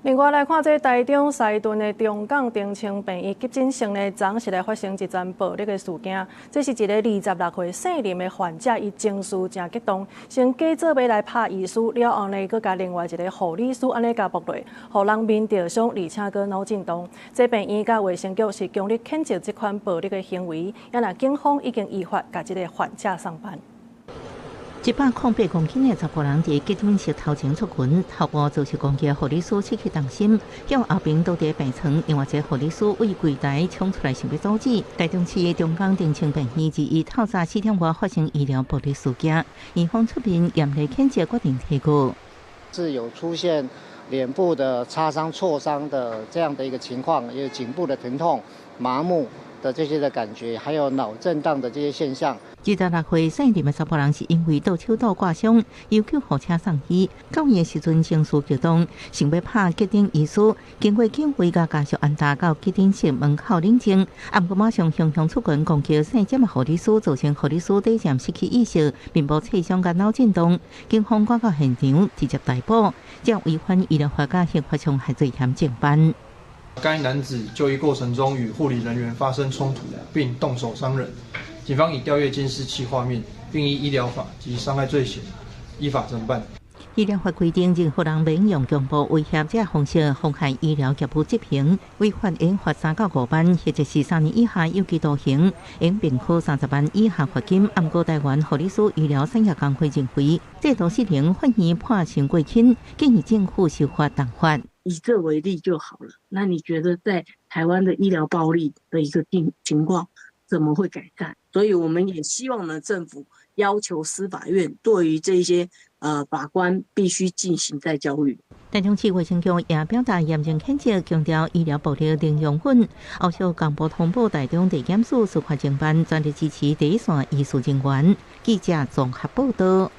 另外來看，這台中西屯的中港長青病院急診室呢，昨昏來發生一樁暴力的事件。這是一个26歲姓林的患者，伊情緒誠激動，先假做欲來拍醫師，了後呢，閣共另外一个護理師按呢共撲落，予人面著傷，而且閣腦震盪。這病院佮衛生局是強力譴責這款暴力的行為，也若警方已經依法共這个患者送辦。108公斤的查埔人佇急診室頭前出拳，頭部遭受攻擊，護理師失去重心，向後爿倒佇病床。另外一个護理師對櫃台衝出來想欲阻止。台中市中港長青病院二一透早4點外發生醫療暴力事件，院方出面嚴厲譴責，決定提告。是有出現臉部的擦傷、挫傷的這樣的一個情況，也有頸部的疼痛、麻木的這些的感覺，還有腦震盪的這些現象。26歲姓林的查埔人是因為倒手刀割傷，要救護車送醫。到院時陣情緒激動，想欲拍急診醫師，經過警衛佮家屬安搭到急診室門口冷靜，毋過馬上雄雄出拳攻擊姓詹的護理師，造成護理師短暫失去意識，面部挫傷佮腦震盪。警方趕到現場直接逮捕，這違反醫療法佮刑法傷害罪嫌偵辦。該男子就醫過程中與護理人員發生衝突，並動手傷人。警方已調閱監視器畫面，並依醫療法及傷害罪嫌依法偵辦。醫療法規定，任何人免用強暴威脅這方式妨害醫療業務執行，違法應罰3到5萬，或者是3年以下有期徒刑，應併科30萬以下罰金。毋過台灣護理師醫療產業工會認為，制度失靈，法院判傷過輕，建議政府修法重罰。以這為例就好了。那你覺得在台灣的醫療暴力的一個情況怎麼會改善？所以我們也希望呢，政府要求司法院對於這些法官必須進行再教育。台中市衛生局也表達嚴正譴責，強調醫療暴力零容忍。後續公布通報台中地檢署司法偵辦，全力支持第一線醫事人員。記者綜合報道。